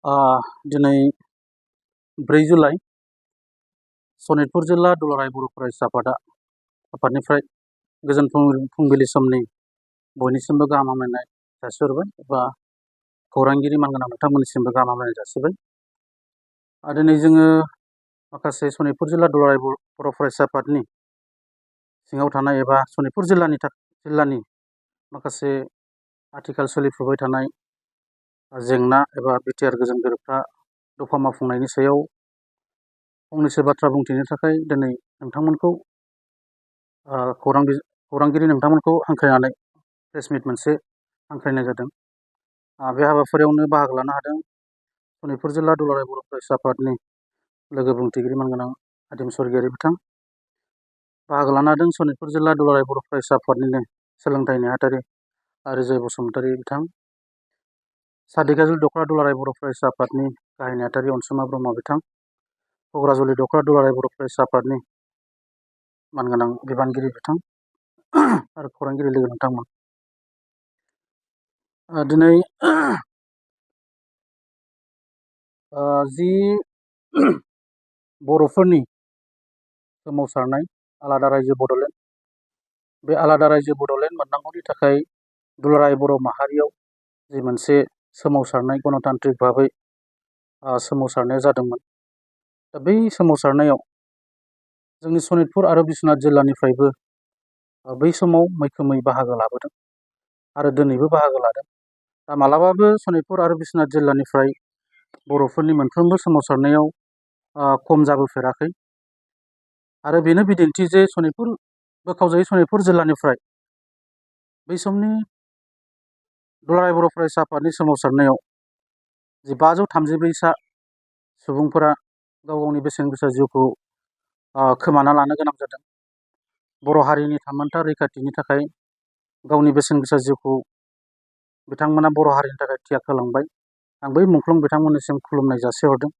दिनै 4 जुलाइ सनितपुर जिल्ला दुलाराय बर' फरायसा आफादनिफ्राय गोजोन फुंबिलि समनि बयनिसिमबो गाहाम हामलायनाय जासिहरबाय एबा खौरांगिरि मानगोनां नोंथांमोननिसिमबो गाहाम हामलायनाय जासिबाय। दिनै जोङो माखासे सनितपुर जिल्ला दुलाराय बर' फरायसा आफादनि सिङाव थानाय एबा सनितपुर जिल्लानि माखासे आथिखाल सोलिफुबाय थानाय जेंना एबा बिटिआर गोजोन गोरोबथा दफा मावफुंनायनि सायाव फंनैसो बाथ्रा बुंथिनो थाखाय दिनै नोंथांमोनखौ खौरांगिरि नोंथांमोनखौ हांख्रायनानै प्रेस मिट मोनसे हांख्रायनाय जादों। बे हाबाफारियावनो बाहागो लानो हादों सनितपुर जिल्ला दुलाराय बर' फरायसा आफादनि लोगो बुंथिगिरि मानगोनां आदिम स्वर्गीयारि बिथां, बाहागो लानो हादों सनितपुर जिल्ला दुलाराय बर' फरायसा आफादनिनो सोलोंथाइ नेहाथारि रिजय बसुमतारी बिथां, सादिकाजुलि दख'रा दुलाराय बर' फरायसा आफादनि गाहाय नेहाथारि अनसुमा ब्रह्म बिथां, क'क्राझारजुलि दख'रा दुलाराय बर' फरायसा आफादनि मानगोनां बिबानगिरि बिथां आरो खौरांगिरि लोगो नोंथांमोन। दिनै जि बर'फोरनि सोमावसारनाय आलादा रायजो बड'लेण्ड, बे आलादा रायजो बड'लेण्ड मोननांगौनि थाखाय दुलाराय बर' माहारियाव जि मोनसे सोमावसारनाय गणतान्त्रिक भाबै सोमावसारनाया जादोंमोन। दा बै सोमावसारनायाव जोंनि सनितपुर आरो बिश्वनाथ जिल्लानिफ्रायबो बै समाव मैखोमै बाहागो लाबोदों आरो दिनैबो बाहागो लादों। दा मालाबाबो सनितपुर आरो बिश्वनाथ जिल्लानिफ्राय बर'फोरनि मोनफ्रोमबो सोमावसारनायाव खम जाबोफेराखै आरो बेनो बिदिन्थि जे बोखावजायै सनितपुर जिल्लानिफ्राय बै समनि दुलाराय बर' फरायसा आफादनि सोमावसारनायाव जि 534सा सुबुंफोरा गाव गावनि बेसेन गोसा जिउखौ खोमाना लानो गोनां जादों। बर' हारिनि थामोनथा रैखाथिनि थाखाय गावनि बेसेन गोसा जिउखौ बिथांमोना बर' हारिनि थाखाय त्याग होलांबाय। आं बै मुंख्लं बिथांमोननिसिम खुलुमनाय जासिहरदों।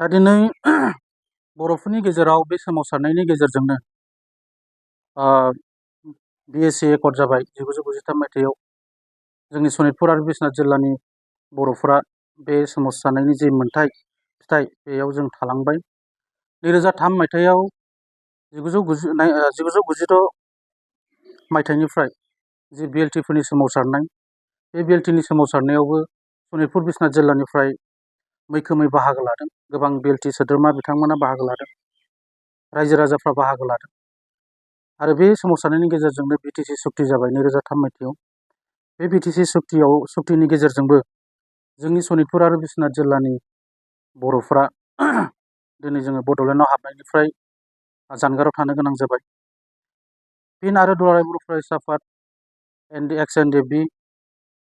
दा दिनै बर'फोरनि गेजेराव बे सोमावसारनायनि गेजेरजोंनो BKWAC एकर्ड जाबाय 1993 मायथाइयाव। जोंनि सनितपुर आरो बिश्वनाथ जिल्लानि बर'फोरा बे सोमावसारनायनि जि मोनथाय फिथाइ बेयाव जों थालांबाय। 2003 मायथाइयाव 1996 मायथाइनिफ्राय जि BLTफोरनि सोमावसारनाय, बे BLTनि सोमावसारनायावबो सनितपुर बिश्वनाथ जिल्लानिफ्राय मैखोमै बाहागो लादों। गोबां BLT सोद्रोमा बिथांमोना बाहागो लादों, रायजो राजाफ्रा बाहागो लादों आरो बे सोमावसारनायनि गेजेरजोंनो BTC सुक्ति जाबाय 2003 मायथाइयाव। बे BTC सुक्तिनि गेजेरजोंबो जोंनि सनितपुर आरो बिश्वनाथ जिल्लानि बर'फ्रा दिनै जोङो बड'लेण्डआव हाबनायनिफ्राय जानगाराव थानो गोनां जाबाय। फिन आरो दुलाराय बर' फरायसा आफाद NDFB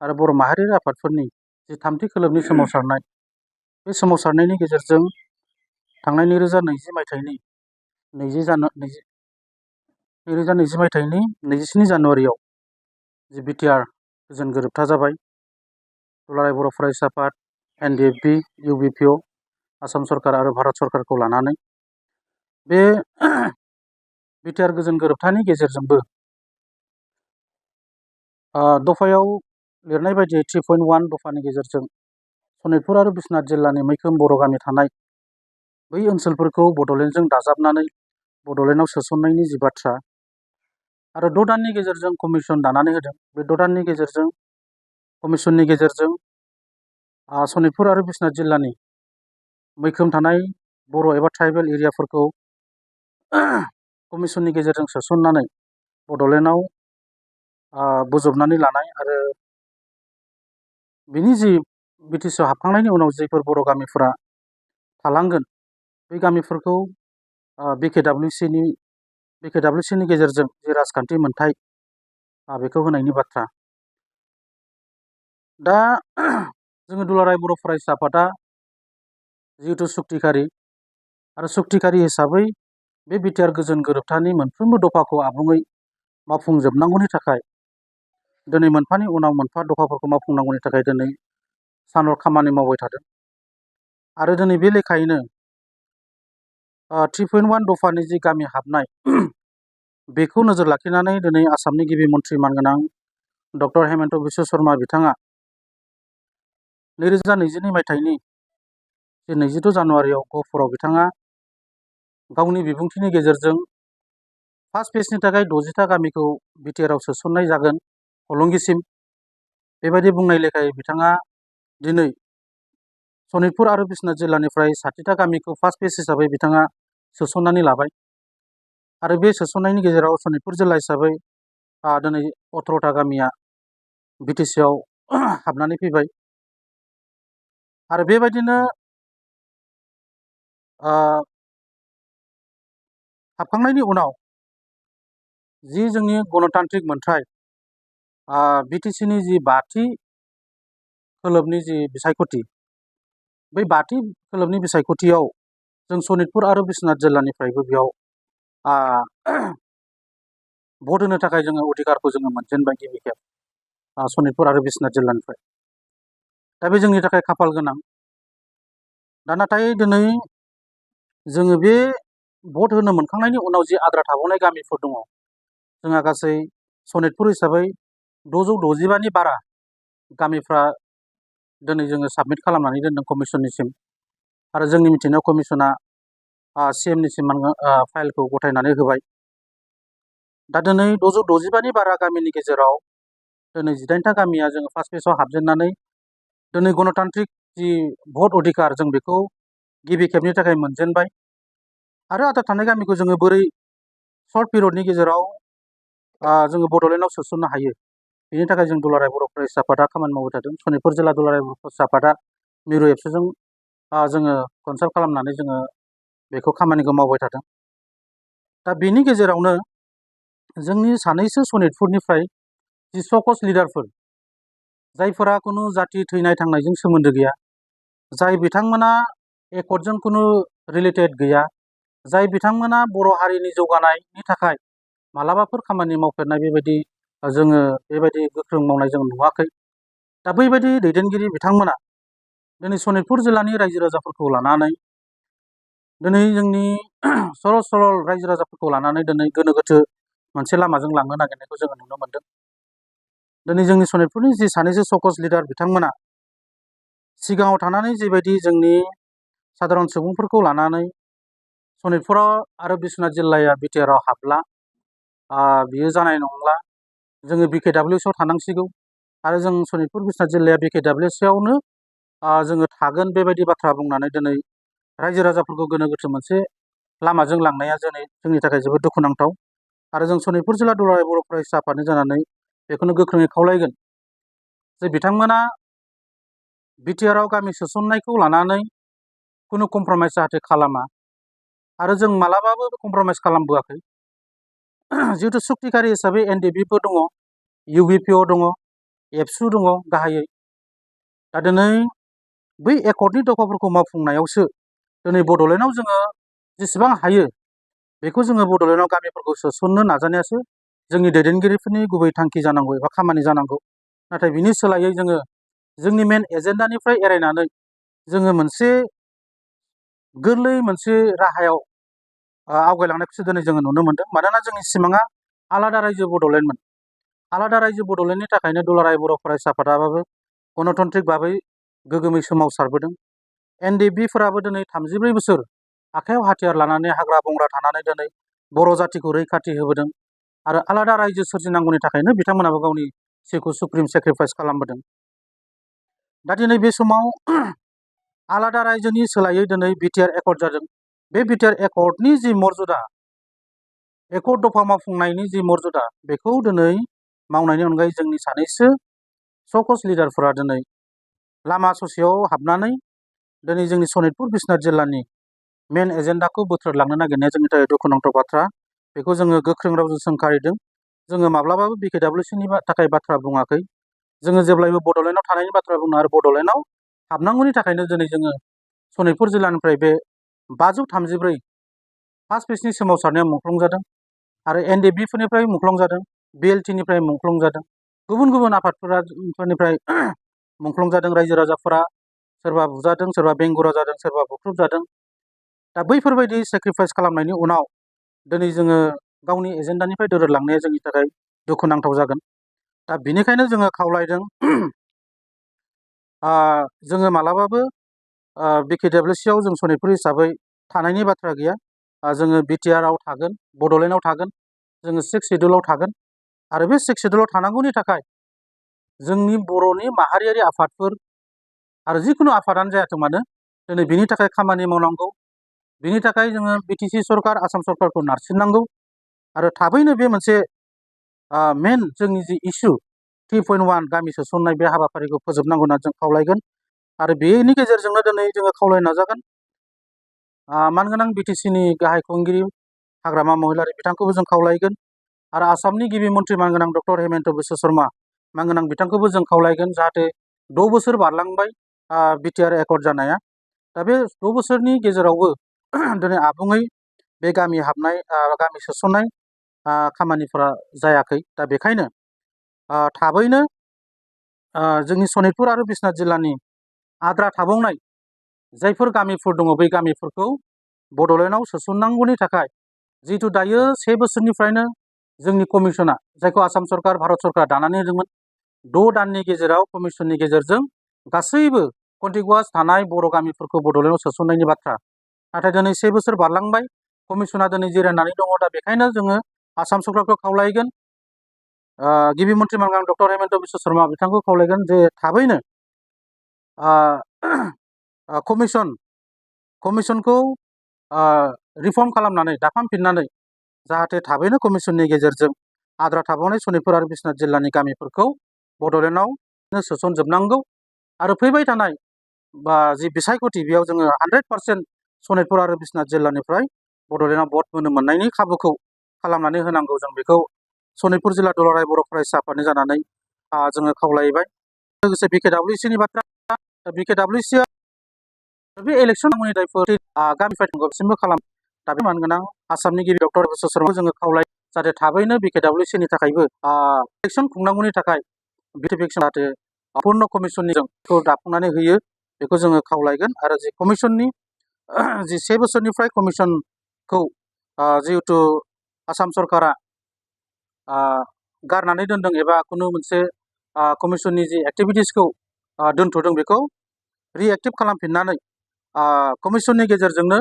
आरो बर' माहारियारि आफादफोरनि जि थामथि खोलोबनि सोमावसारनाय, बे सोमावसारनायनि गेजेरजों थांनाय 2020 मायथाइनि 27 जानुवारियाव जि बिटिआर गोजोन गोरोबथा जाबाय। दुलाराय बर' फरायसा आफाद, NDFB, UBPO, आसाम सरकार आरो भारत सरकारखौ लानानै बे बिटिआर गोजोन गोरोबथानि गेजेरजोंबो दफायाव लिरनाय बायदियै 3.1 दफानि गेजेरजों सनितपुर आरो बिश्वनाथ जिल्लानि मैखोम बर' गामि थानाय बै ओनसोलफोरखौ बड'लेण्डजों दाजाबनानै बड'लेण्डआव सोसननायनि जि बाथ्रा आरो 6 दाननि गेजेरजों कमिसन दानानै होदों। बे 6 दाननि गेजेरजों कमिसननि गेजेरजों सनितपुर आरो बिश्वनाथ जिल्लानि मैखोम थानाय बर' एबा ट्राइबेल एरियाफोरखौ कमिसननि गेजेरजों सोसननानै बड'लेण्डआव बोजबनानै लानाय आरो बिनि जि BTCआव हाबखांनायनि उनाव जायफोर बर' गामिफोरा थालांगोन, बै गामिफोरखौ BKWACनि गेजेरजों जि राजखान्थि मोनथाय बेखौ होनायनि बाथ्रा। दा जोङो दुलाराय बर' फरायसा आफादा जिहेथु सुक्तिकारि आरो सुक्तिकारि हिसाबै बे बिटिआर गोजोन गोरोबथानि मोनफ्रोमबो दफाखौ आबुङै मावफुंजोबनांगौनि थाखाय दिनै मोनफानि उनाव मोनफा दफाफोरखौ मावफुंनांगौनि थाखाय दिनै सानहर खामानि मावबाय थादों आरो दिनै बे लेखायैनो 3.1 दफानि जि गामि हाबनाय बेखौ नोजोर लाखिनानै दिनै आसामनि गिबि मन्थ्रि मानगोनां डक्टर हेमन्त बिश्व शर्मा बिथाङा 2022 मायथाइनि 22 जानुवारियाव गहपुराव बिथाङा गावनि बिबुंथिनि गेजेरजों फार्स्ट फेजनि थाखाय 60टा गामिखौ बिटिआरआव सोसननाय जागोन हलंगिसिम बेबायदि बुंनाय लेखायै बिथाङा दिनै सनितपुर आरो बिश्वनाथ जिल्लानिफ्राय 60टा गामिखौ फार्स्ट फेज हिसाबै बिथाङा सोसननानै लाबाय आरो बे सोसननायनि गेजेराव सनितपुर जिल्ला हिसाबै दिनै 18टा गामिया बिटिसिआव हाबनानै फैबाय आरो बेबायदिनो हाबखांनायनि उनाव जि जोंनि गणतान्त्रिक मोन्थाय बिटिसिनि जि 5थि खोलोबनि जि बिसायख'थि बै 5थि खोलोबनि बिसायख'थियाव जों सनितपुर आरो बिश्वनाथ जिल्लानिफ्रायबो बेयाव भट होनो थाखाय जोङो अधिकारखौ जोङो मोनजेनबाय गिबि खेब सनितपुर आरो बिश्वनाथ जिल्लानिफ्राय दा बे जोंनि थाखाय खाफाल गोनां दा नाथाय दिनै जोङो बे भट होनो मोनखांनायनि उनाव जि आद्रा थाबावनाय गामिफोर दङ जोंहा गासै सनितपुर हिसाबै 665नि बारा गामिफ्रा दिनै जोङो साबमिट खालामनानै दोनदों कमिसननिसिम आरो जोंनि मिथिनायाव कमिसना सिएमनिसिम फाइलखौ गथायनानै होबाय दा दिनै 665नि बारा गामिनि गेजेराव दिनै 18टा गामिया जोङो फार्स्ट फेजआव हाबजेननानै दिनै गणतान्त्रिक जि भट अधिकार जों बेखौ गिबि खेबनि थाखाय मोनजेनबाय आरो आद्रा थानाय गामिखौ जोङो बोरै सर्ट पिरियडनि गेजेराव जोङो बड'लेण्डआव सोसननो हायो बेनि थाखाय जों दुलाराय बर' फरायसा आफादा खामानि मावबाय थादों सनितपुर जिल्ला दुलाराय बर' फरायसा आफादा मिरु एबसुजों जोङो कनसाल्ट खालामनानै जोङो बेखौ खामानिखौ मावबाय थादों दा बेनि गेजेरावनो जोंनि सानैसो सनितपुरनिफ्राय जि सकस लिडारफोर जायफोरा खुनु जाति थैनाय थांनायजों सोमोन्दो गैया जाय बिथांमोना एकर्डजों खुनु रिलेटेड गैया जाय बिथांमोना बर' हारिनि जौगानायनि थाखाय मालाबाफोर खामानि मावफेरनाय बेबायदि जोङो बेबायदि गोख्रों मावनाय जों नुवाखै दा बैबायदि दैदेनगिरि बिथांमोना दिनै सनितपुर जिल्लानि रायजो राजाफोरखौ लानानै दिनै जोंनि सरल रायजो राजाफोरखौ लानानै दिनै गोनो गोथो मोनसे लामाजों लांनो नागिरनायखौ जोङो नुनो मोनदों दिनै जोंनि सनितपुरनि जि सानैसो सकस लिडार बिथांमोना सिगाङाव थानानै जिबायदि जोंनि साधारन सुबुंफोरखौ लानानै सनितपुराव आरो बिश्वनाथ जिल्लाया बिटिआरआव हाबला बियो जानाय नंला जोङो BKWACआव थानांसिगौ आरो जों सनितपुर बिश्वनाथ जिल्लाया BKWACआवनो जोङो थागोन बेबायदि बाथ्रा बुंनानै दिनै रायजो राजाफोरखौ गोनो गोथो मोनसे लामाजों लांनाया जोंनि थाखाय जोबोद दुखुनांथाव आरो जों सनितपुर जिल्ला दुलाराय बर' फरायसा आफादनि जानानै बेखौनो गोख्रोङै खावलायगोन जे बिथांमोना बिटिआरआव गामि सोसननायखौ लानानै खुनु कमप्रमाइस जाहाथे खालामा आरो जों मालाबाबो कमप्रमाइस खालामबोआखै जिहेतु सुक्तिकारि हिसाबै NDBबो दङ UBPO दङ एबसु दङ गाहायै दा दिनै बै एकर्डनि दफाफोरखौ मावफुंनायावसो दिनै बड'लेण्डआव जोङो जेसेबां हायो बेखौ जोङो बड'लेण्डआव गामिफोरखौ सोसननो नाजानायासो जोंनि दैदेनगिरिफोरनि गुबै थांखि जानांगौ एबा खामानि जानांगौ नाथाय बिनि सोलायै जोङो जोंनि मेन एजेन्डानिफ्राय एरायनानै जोङो मोनसे गोरलै मोनसे राहायाव आवगायलांनायखौसो दिनै जोङो नुनो मोनदों मानोना जोंनि सिमाङा आलादा रायजो बड'लेण्डमोन आलादा रायजो बड'लेण्डनि थाखायनो दुलाराय बर' फरायसा आफादाबो गणतान्त्रिक भाबै गोगोमै सोमावसारबोदों NDBफोराबो दिनै 34 बोसोर आखायाव हाथियार लानानै हाग्रा बंग्रा थानानै दिनै बर' जातिखौ रैखाथि होबोदों आरो आलादा रायजो सोरजिनांगौनि थाखायनो बिथांमोनाबो गावनि जिउखौ सुप्रिम सेक्रिफाइस खालामबोदों दा दिनै बे समाव आलादा रायजोनि सोलायै दिनै बिटिआर एकर्ड जादों बे बिटिआर एकर्डनि जि मर्यादा एकर्ड दफा मावफुंनायनि जि मर्यादा बेखौ दिनै मावनायनि अनगायै जोंनि सानैसो सकस लिडारफोरा दिनै लामा ससेयाव हाबनानै दिनै जोंनि सनितपुर बिश्वनाथ जिल्लानि मेन एजेन्डाखौ बोथ्रोदलांनो नागिरनाया जोंनि थाखाय दुखुनांथाव बाथ्रा बेखौ जोङो गोख्रों रावजों सोंखारिदों जोङो माब्लाबाबो BKWACनि थाखाय बाथ्रा बुङाखै जोङो जेब्लायबो बड'लेण्डआव थानायनि बाथ्रा बुङो आरो बड'लेण्डआव हाबनांगौनि थाखायनो दिनै जोङो सनितपुर जिल्लानिफ्राय बे 534 फार्स्ट फेजनि सोमावसारनाया मुंख्लं जादों आरो NDBफोरनिफ्राय मुंख्लं जादों BLTनिफ्राय मुंख्लं जादों गुबुन गुबुन आफादफोरनिफ्राय मुंख्लं जादों रायजो राजाफोरा सोरबा बुजादों सोरबा बेंगुरा जादों सोरबा बुख्रुब जादों दा बैफोरबायदि सेक्रिफाइस खालामनायनि उनाव दिनै जोङो गावनि एजेन्डानिफ्राय दोरोदलांनाया जोंनि थाखाय दुखुनांथाव जागोन दा बेनिखायनो जोङो खावलायदों जोङो मालाबाबो BKWACआव जों सनितपुर हिसाबै थानायनि बाथ्रा गैया। जोङो बिटिआरआव थागोन, बड'लेण्डआव थागोन, जोङो 6 सिडुलाव थागोन आरो बे 6 सिडुलाव थानांगौनि थाखाय जोंनि बर'नि माहारियारि आफादफोर आरो जिखुनु आफादानो जायाथों मानो दिनै बिनि थाखाय खामानि मावनांगौ। बिनि थाखाय जोङो बिटिसि सरकार, आसाम सरकारखौ नारसिननांगौ आरो थाबैनो बे मोनसे मेन जोंनि जि इस्यु 3.1 गामि सोसननाय बे हाबाफारिखौ फोजोबनांगौ होनना जों खावलायगोन आरो बेनि गेजेरजोंनो दिनै जोङो खावलायनो नाजागोन मानगोनां बिटिसिनि गाहाय खुंगिरि हाग्रामा महिलारि बिथांखौबो जों खावलायगोन आरो आसामनि गिबि मन्थ्रि मानगोनां डक्टर हेमन्त बिश्व शर्मा मानगोनां बिथांखौबो जों खावलायगोन जाहाथे 6 बोसोर बारलांबाय बिटिआर एकर्ड जानाया। दा बे 6 बोसोरनि गेजेरावबो दिनै आबुङै बे गामि हाबनाय गामि सोसननाय खामानिफोरा जायाखै। दा बेखायनो थाबैनो जोंनि सनितपुर आरो बिश्वनाथ जिल्लानि आद्रा थाबावनाय जायफोर गामिफोर दङ बै गामिफोरखौ बड'लेण्डआव सोसननांगौनि थाखाय जिहेतु दायो 1 बोसोरनिफ्रायनो जोंनि कमिसना जायखौ आसाम सरकार, भारत सरकार दानानै होदोंमोन 6 दाननि गेजेराव कमिसननि गेजेरजों गासैबो कन्टिगुवास थानाय बर' गामिफोरखौ बड'लेण्डआव सोसननायनि बाथ्रा। नाथाय दिनै 1 बोसोर बारलांबाय, कमिसना दिनै जिरायनानै दङ। दा बेखायनो जोङो आसाम सरकारखौ खावलायगोन, गिबि मन्थ्रि मानगोनां डक्टर हेमन्त बिश्व शर्मा बिथांखौ खावलायगोन जे थाबैनो कमिसनखौ रिफर्म खालामनानै दाफामफिननानै जाहाथे थाबैनो कमिसननि गेजेरजों आद्रा थाबावनाय सनितपुर आरो बिश्वनाथ जिल्लानि गामिफोरखौ बड'लेण्डआव सोसनजोबनांगौ आरो फैबाय थानाय जि बिसायख'थि बेयाव जोङो 100% सनितपुर आरो बिश्वनाथ जिल्लानिफ्राय बड'लेण्डआव भट होनो मोननायनि खाबुखौ खालामनानै होनांगौ। जों बेखौ सनितपुर जिल्ला दुलाराय बर' फरायसा आफादनि जानानै जोङो खावलायबाय। लोगोसे BKWACनि बाथ्रा, BKWACआ बे इलेक्सन नांगौनि दायफोर गामिनिफ्राय थांगौसिमबो खालाम। दा बे मानगोनां आसामनि गिबि डक्टर बिश्व शर्माखौ जोङो खावलाय जाहाथे थाबैनो BKWACनि थाखायबो इलेक्सन खुंनांगौनि थाखाय जाहाथे पूर्ण कमिसननि दाफुंनानै होयो बेखौ जोङो खावलायगोन आरो जि कमिसननि जि 1 बोसोरनिफ्राय कमिसनखौ जिहेतु आसाम सरकारा गारनानै दोनदों एबा खुनु मोनसे कमिसननि जि एक्टिभिटिसखौ दोनथ'दों बेखौ रिएक्टिभ खालामफिननानै कमिसननि गेजेरजोंनो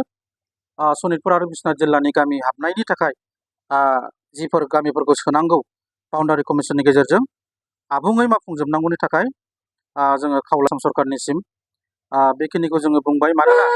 सनितपुर आरो बिश्वनाथ जिल्लानि गामि हाबनायनि थाखाय जिफोर गामिफोरखौ सोनांगौ बाउन्डारि कमिसननि गेजेरजों आबुङै मावफुंजोबनांगौनि थाखाय जोङो खावलाय आसाम सरकारनिसिम बेखिनिखौ जोङो बुंबाय। मानोना